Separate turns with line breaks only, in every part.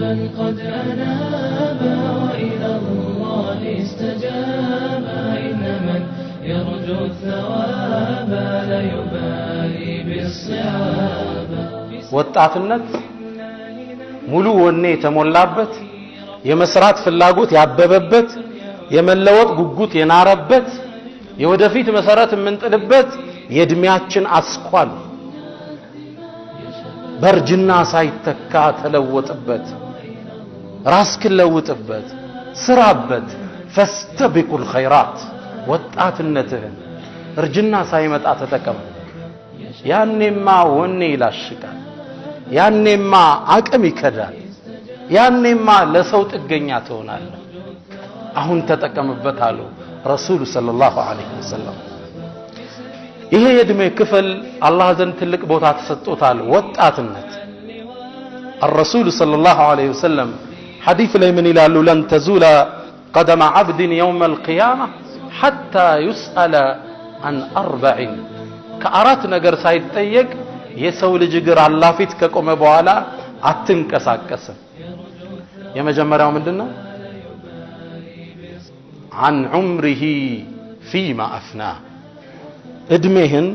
قلبا قد أناب وإلى الله استجاب إن من يرجو الثواب لا يبالي بالصعاب.
ወጣትነት ሙሉ ወኔ የተሞላበት፣ የመስራት ፍላጎት ያበበበት፣ የመለወጥ ጉጉት የናረበት፣ የወደፊት መሰረት የምንጥልበት የእድሜያችን አስኳል በእርጅና ሳይተካ ተለወጥበት፣ ራስክን ለውጥበት፣ ስራበት። ፈስተቢቁል ኸይራት፣ ወጣትነትህን እርጅና ሳይመጣ ተጠቀም። ያኔማ ወኔ ይላሽቃል፣ ያኔማ አቅም ይከዳል፣ ያኔማ ለሰው ጥገኛ ትሆናለህ። አሁን ተጠቀምበት አሉ ረሱሉ ሰለላሁ ዐለይሂ ወሰለም። ይሄ የእድሜ ክፍል አላህ ዘንድ ትልቅ ቦታ ተሰጥቶታል። ወጣትነት الرسول صلى الله عليه وسلم حديث ላይ ምን ይላሉ? لن تزول قدم عبد يوم القيامة حتى يسأل عن أربع። ከአራት ነገር ሳይጠየቅ የሰው ልጅ እግር አላህ ፊት ከቆመ በኋላ አትንቀሳቀስም። የመጀመሪያው ምንድነው? عن عمره فيما أفناه፣ እድሜህን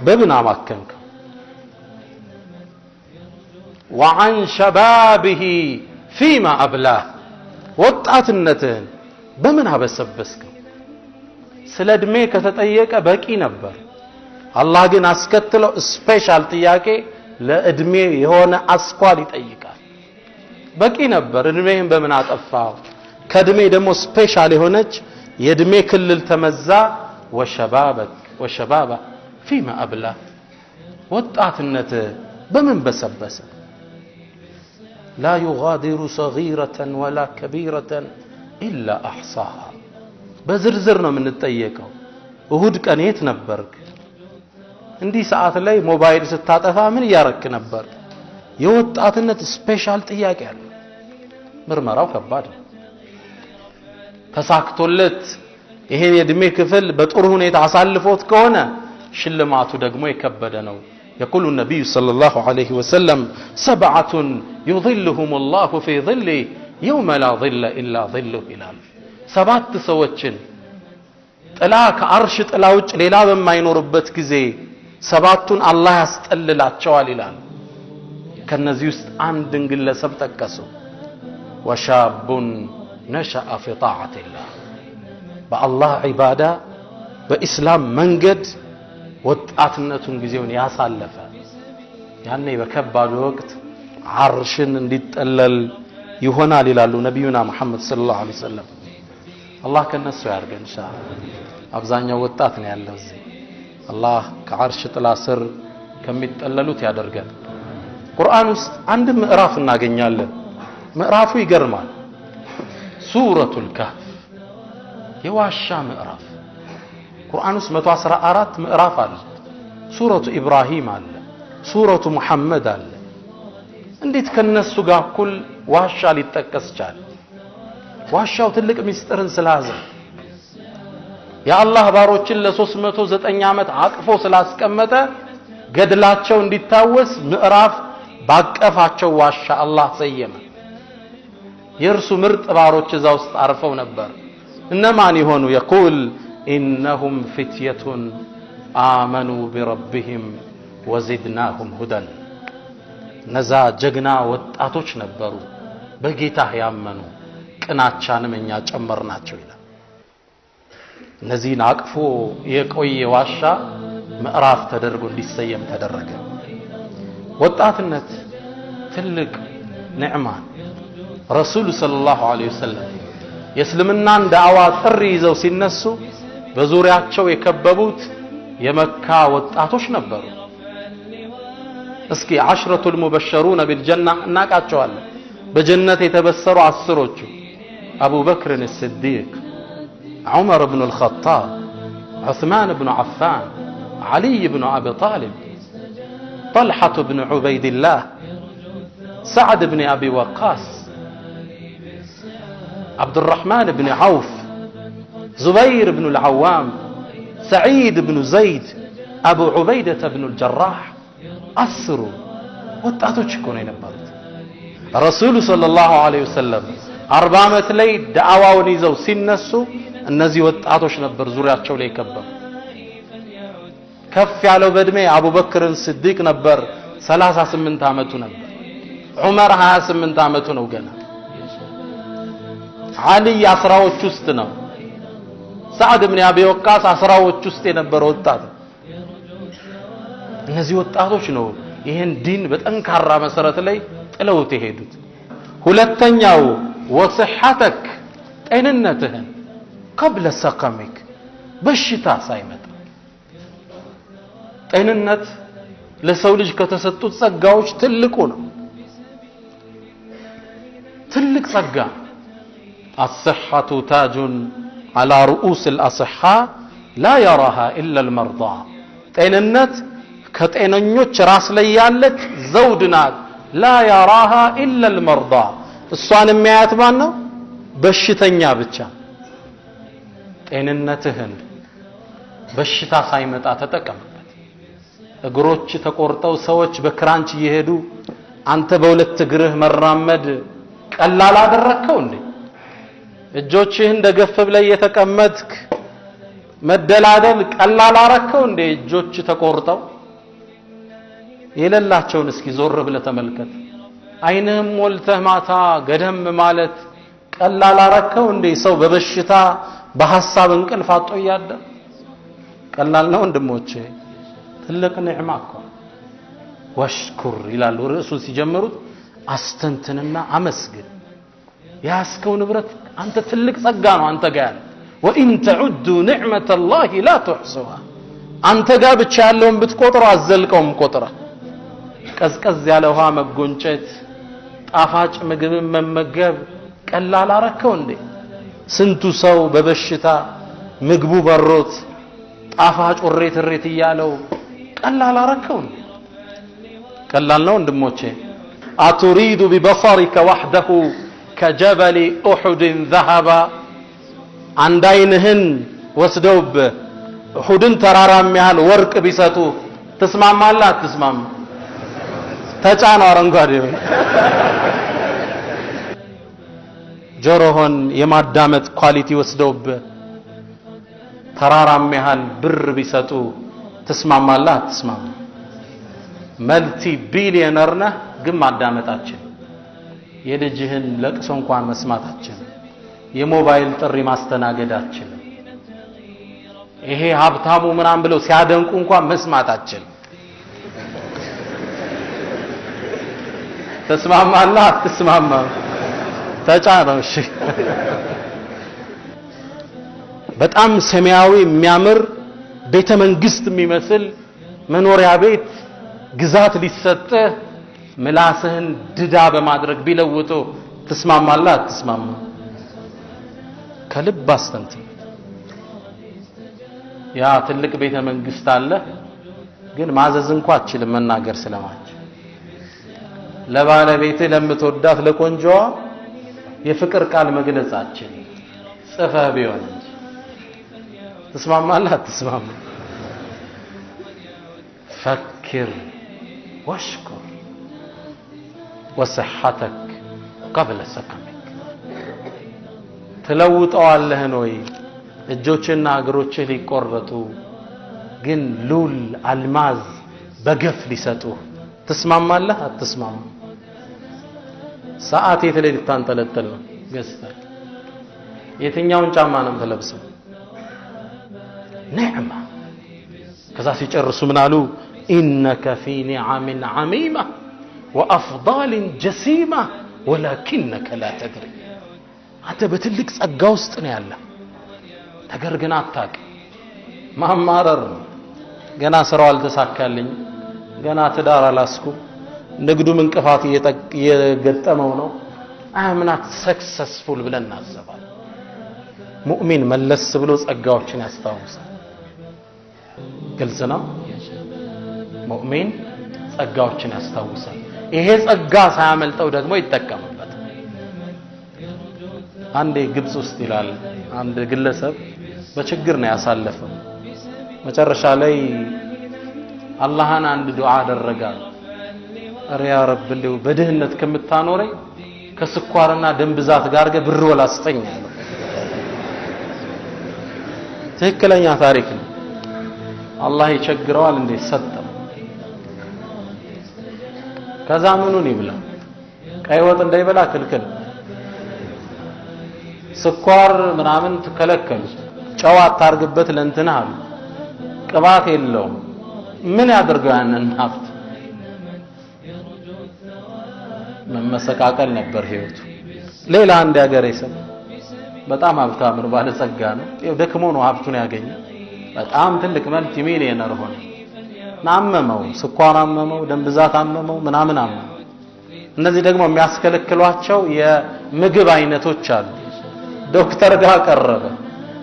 በምን አማከንከው? وعن شبابه فيما أبلاه፣ ወጣትነትህን በምን አበሰበስከው? ስለ እድሜ ከተጠየቀ በቂ ነበር። አላህ ግን አስከትለው special ጥያቄ ለእድሜ የሆነ አስኳል ይጠይቃል። በቂ ነበር፣ እድሜህን በምን አጠፋው? ከእድሜ ደግሞ special የሆነች የእድሜ ክልል ተመዛ። وشبابك وشبابه فيما أبلاه፣ ወጣትነት በምን በሰበሰ? لا يغادر صغيرة ولا كبيرة إلا أحصاها። በዝርዝር ነው የምንጠየቀው። እሁድ ቀን የት ነበርክ? እንዲህ ሰዓት ላይ ሞባይል ስታጠፋ ምን እያረክ ነበር? የወጣትነት special ጥያቄ አለ። ምርመራው ከባድ ነው። ተሳክቶለት ይሄን የእድሜ ክፍል በጥሩ ሁኔታ አሳልፎት ከሆነ ሽልማቱ ደግሞ የከበደ ነው። يقول النبي صلى الله عليه وسلم سبعة يظلهم الله في ظله يوم لا ظل إلا ظله ይላል። ሰባት ሰዎችን ጥላ ከአርሽ ጥላ ውጭ ሌላ በማይኖርበት ጊዜ ሰባቱን አላህ ያስጠልላቸዋል ይላል። ከነዚህ ውስጥ አንድን ግለሰብ ጠቀሱ። وشاب نشأ في طاعة الله፣ በአላህ ዒባዳ በኢስላም መንገድ ወጣትነቱን ጊዜውን ያሳለፈ፣ ያኔ በከባዱ ወቅት አርሽን እንዲጠለል ይሆናል ይላሉ ነቢዩና መሐመድ ሰለላሁ ዐለይሂ ወሰለም። አላህ ከነሱ ያርገን ኢንሻአላህ። አብዛኛው ወጣት ነው ያለው እዚህ። አላህ ከአርሽ ጥላ ስር ከሚጠለሉት ያደርገን። ቁርአን ውስጥ አንድ ምዕራፍ እናገኛለን። ምዕራፉ ይገርማል። ሱረቱል ካህፍ፣ የዋሻ ምዕራፍ። ቁርአን ውስጥ 114 ምዕራፍ አለ። ሱረቱ ኢብራሂም አለ፣ ሱረቱ ሙሐመድ አለ። እንዴት ከነሱ ጋር እኩል ዋሻ ሊጠቀስ ቻለ? ዋሻው ትልቅ ሚስጥርን ስለያዘ፣ የአላህ ባሮችን ለ309 ዓመት አቅፎ ስላስቀመጠ ገድላቸው እንዲታወስ ምዕራፍ ባቀፋቸው ዋሻ አላህ ሰየመ። የእርሱ ምርጥ ባሮች እዛ ውስጥ አርፈው ነበር። እነማን ይሆኑ? يقول إنهم فتية آمنوا بربهم وزدناهم هدى። እነዛ ጀግና ወጣቶች ነበሩ፣ በጌታህ ያመኑ፣ ቅናቻንም እኛ ጨመርናቸው ይላል። እነዚህን አቅፎ የቆየ ዋሻ ምዕራፍ ተደርጎ እንዲሰየም ተደረገ። ወጣትነት ትልቅ ኒዕማ። ረሱሉ ሰለላሁ ዐለይሂ ወሰለም የእስልምናን ዳዕዋ ጥሪ ይዘው ሲነሱ በዙሪያቸው የከበቡት የመካ ወጣቶች ነበሩ። እስኪ عشرة المبشرون بالجنة እናቃቸዋለን። በጀነት የተበሰሩ አስሮቹ አቡበክርን الصديق፣ ዑመር ብኑ الخطاب፣ ዑስማን ብኑ ዓፋን፣ ዓሊይ ብኑ አቢ ጣሊብ፣ طلحة بن عبيد الله፣ سعد بن أبي وقاص، عبد الرحمن بن عوف، زبير بن العوام، سعيد بن زيد، أبو عبيدة بن الجراح። አስሩ ወጣቶች እኮ ነው የነበሩት። ረሱሉ ሰለላሁ ዐለይሂ ወሰለም 40 ዓመት ላይ ዳዕዋውን ይዘው ሲነሱ እነዚህ ወጣቶች ነበር ዙሪያቸው ላይ ከበቡ። ከፍ ያለው በእድሜ አቡበክርን ስዲቅ ነበር፣ 38 ዓመቱ ነበር። ዑመር 28 ዓመቱ ነው ገና። ዓሊ አስራዎች ውስጥ ነው። ሰዓድ ብን አቢ ወቃስ አስራዎች ውስጥ የነበረ ወጣት። እነዚህ ወጣቶች ነው ይሄን ዲን በጠንካራ መሰረት ላይ ጥለውት የሄዱት። ሁለተኛው وصحتك ጤንነትህን قبل سقمك በሽታ ሳይመጣ። ጤንነት ለሰው ልጅ ከተሰጡት ጸጋዎች ትልቁ ነው። ትልቅ ጸጋ። الصحة تاج على رؤوس الأصحاء لا يراها إلا المرضى። ጤንነት ከጤነኞች ራስ ላይ ያለች ዘውድ ናት። لا يراها إلا المرضى። እሷን የሚያያት ማን ነው? በሽተኛ ብቻ። ጤንነትህን በሽታ ሳይመጣ ተጠቀምበት። እግሮች ተቆርጠው ሰዎች በክራንች እየሄዱ አንተ በሁለት እግርህ መራመድ ቀላል አደረከው እንዴ? እጆችህን ደገፍ ብለህ እየተቀመጥክ መደላደል ቀላል አረከው እንዴ? እጆች ተቆርጠው የሌላቸውን እስኪ ዞር ብለህ ተመልከት። አይንህም ሞልተህ ማታ ገደም ማለት ቀላል አረከው እንዴ? ሰው በበሽታ በሐሳብ እንቅልፍ አጥቶ እያደረ ቀላል ነው ወንድሞቼ? ትልቅ ኒዕማ እኮ። ወሽኩር ይላሉ ርዕሱን ሲጀምሩት፣ አስተንትንና አመስግን። የያዝከው ንብረት አንተ ትልቅ ጸጋ ነው አንተ ጋር ያለ። ወኢን ተዑዱ ኒዕመተ ላሂ ላ ትሕሱሃ። አንተ ጋር ብቻ ያለውን ብትቆጥረው አዘልቀውም ቆጥረ። ቀዝቀዝ ያለ ውሃ መጎንጨት፣ ጣፋጭ ምግብን መመገብ ቀላል አረከው እንዴ? ስንቱ ሰው በበሽታ ምግቡ በሮት ጣፋጭ እሬት እሬት እያለው ቀላል አረከው እንዴ? ቀላል ነው ወንድሞቼ? أتريد ببصرك وحده كجبل أحد ذهبا። አንድ አይንህን ወስደውብህ ኡሑድን ተራራ የሚያህል ወርቅ ቢሰጡ ትስማማለህ? አትስማማ? ተጫነው አረንጓዴው። ጆሮህን የማዳመጥ quality ወስደውብህ ተራራ የሚያህል ብር ቢሰጡ ትስማማለህ? አትስማማ? multi billionaire ነህ ግን ማዳመጣችን፣ የልጅህን ለቅሶ እንኳን መስማታችን፣ የሞባይል ጥሪ ማስተናገዳችን፣ ይሄ ሀብታሙ ምናምን ብለው ሲያደንቁ እንኳን መስማታችን፣ ተስማማለህ? አትስማማም? ተጫነው። እሺ። በጣም ሰማያዊ የሚያምር ቤተ መንግስት የሚመስል መኖሪያ ቤት ግዛት ሊሰጥህ ምላስህን ድዳ በማድረግ ቢለውጡ ትስማማለህ? አትስማማ? ከልብ አስተንትን። ያ ትልቅ ቤተ መንግስት አለ፣ ግን ማዘዝ እንኳን አትችልም መናገር ስለማች። ለባለቤትህ ለምትወዳት ለቆንጆዋ የፍቅር ቃል መግለጻችን ጽፈህ ቢሆን እንጂ ትስማማለህ? አትስማማ? ፈክር ወሽኩር ወስሐተክ ቀብለ ሰቀሚክ። ትለውጠዋለህን ወይ? እጆችና እግሮችህ ሊቆረጡ ግን ሉል አልማዝ በገፍ ሊሰጡ ትስማማለህ? አትስማማ? ሰዓት የት ላይ ልታንጠለጥል ነው ገዝተህ? የትኛውን ጫማ ነው የምትለብሰው? ኒዕማ። ከዛ ሲጨርሱ ምን አሉ? إنك في نعم عميمة وأفضال جسيمة ولكنك لا تدري። አንተ በትልቅ ጸጋ ውስጥ ነው ያለህ፣ ነገር ግን አታውቅም። ማማረር ነው። ገና ስራው አልተሳካልኝ፣ ገና ትዳር አላስኩም፣ ንግዱም እንቅፋት እየገጠመው ነው፣ I'm not successful ብለን እናስባለን። ሙእሚን መለስ ብሎ ጸጋዎችን ያስታውሳል። ግልጽ ነው። ሙእሚን ጸጋዎችን ያስታውሳል። ይሄ ጸጋ ሳያመልጠው ደግሞ ይጠቀምበታል። አንዴ ግብጽ ውስጥ ይላል አንድ ግለሰብ በችግር ነው ያሳለፈው። መጨረሻ ላይ አላህን አንድ ዱዓ አደረጋል። ኧረ ያ ረብ እንደው በድህነት ከምታኖረኝ ከስኳርና ደም ብዛት ጋር ብር ወላ ስጠኝ አለው። ትክክለኛ ታሪክ ነው። አላህ ይቸግረዋል እንዴ ሰጠው። ከዛ ምኑን ይብላ? ቀይ ወጥ እንዳይበላ ክልክል፣ ስኳር ምናምን ተከለከሉ፣ ጨው አታርግበት ለእንትንህ አሉ፣ ቅባት የለውም። ምን ያደርገው ያንን ሀብት? መመሰቃቀል ነበር ህይወቱ። ሌላ አንድ ያገሬ ሰው በጣም ሀብታም ነው፣ ባለጸጋ ነው። ይኸው ደክሞ ነው ሀብቱን ያገኘ። በጣም ትልቅ multi millionaire ሆነ። አመመው፣ ስኳር አመመው፣ ደም ብዛት አመመው፣ ምናምን አመመው። እነዚህ ደግሞ የሚያስከለክሏቸው የምግብ አይነቶች አሉ። ዶክተር ጋር ቀረበ።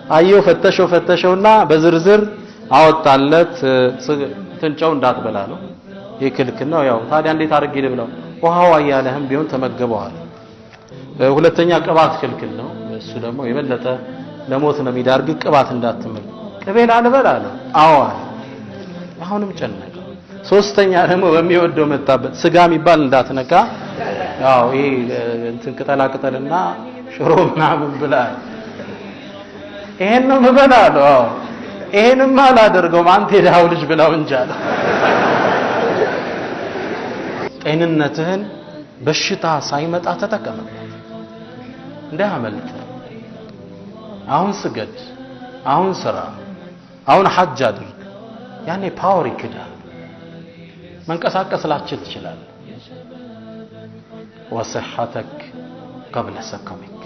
አየው፣ ፈተሸው ፈተሸውና በዝርዝር አወጣለት። ትንጨው እንዳትበላ ነው፣ ይህ ክልክል ነው። ያው ታዲያ እንዴት አድርጌ ልብላው? ውሃው አያለህም ቢሆን ተመገበዋል። ሁለተኛ ቅባት ክልክል ነው። እሱ ደግሞ የበለጠ ለሞት ነው የሚዳርግ። ቅባት እንዳትምል። ቅቤ ላልበላ አለው። አዎ አለ። አሁንም ጨነቀ። ሶስተኛ ደግሞ በሚወደው መጣበት። ስጋ የሚባል እንዳትነካ፣ ያው ይሄ እንትን ቅጠላ ቅጠልና ሽሮ ምናምን ብላ። ይሄን ነው የምበላ አለው። አዎ ይሄንማ አላደርገውም አንተ የድሃው ልጅ ብላው እንጂ አለ። ጤንነትህን በሽታ ሳይመጣ ተጠቀምበት፣ እንዳያመልጥ። አሁን ስገድ፣ አሁን ስራ፣ አሁን ሐጅ አድርግ። ያኔ power ይክዳል። መንቀሳቀስ ላችል ትችላለህ። وصحتك قبل سقمك.